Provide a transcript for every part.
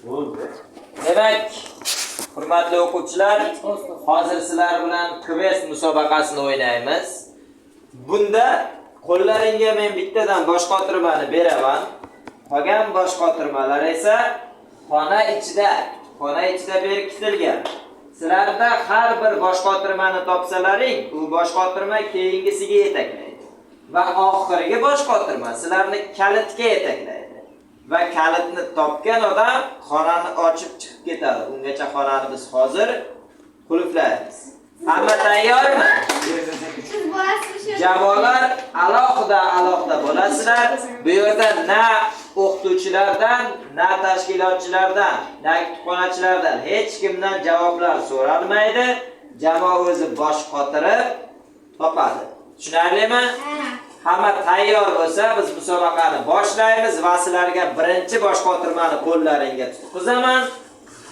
Demak, hurmatli o'quvchilar, hozir sizlar bilan kvest musobaqasini o'ynaymiz. Bunda qo'llaringga men bittadan boshqotirmani beraman. Qolgan boshqotirmalar esa xona ichida berkitilgan. Sizlarda har bir boshqotirmani topsalaring, u boshqotirma keyingisiga yetaklaydi. Va oxirgi boshqotirma sizlarni kalitga yetaklaydi. Va kalitni topgan odam xonani ochib chiqib ketadi. Ungacha xonani biz hozir qulflaymiz. Hamma tayyormi? Siz borasiz shu. Jamoalar alohida alohida bo'lasizlar. Bu yerda na o'qituvchilardan, na tashkilotchilardan, na kutubxonachilardan hech kimdan javoblar so'ralmaydi. Jamoa o'zi bosh qotirib topadi. Tushunarlimi? Hamma tayyor bo'lsa, biz musobaqani boshlaymiz va sizlarga birinchi boshqotirmani qo'llaringga tutqizaman.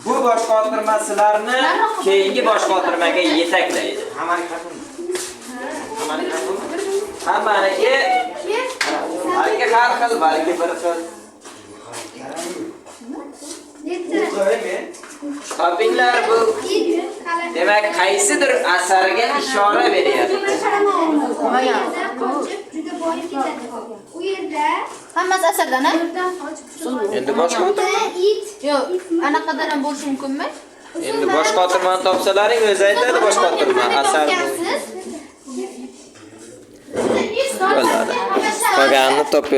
Bu boshqotirma sizlarni keyingi boshqotirmaga yetaklaydi. Hammaniki balki har xil, balki bir xil. Yetti. Topinglar bu. Demak, qaysidir asarga ishora beryapti. U yerda qochib juda boyib ketadi. U yerda Hammasi asardan, a? Endi boshqotirma. It. Yo'q, anaqadan ham bo'lishi mumkinmi? Endi boshqotirmani topsalaring, o'zi aytadi boshqotirma asar. Topgansiz. Bo'ladi. Qolganini topib.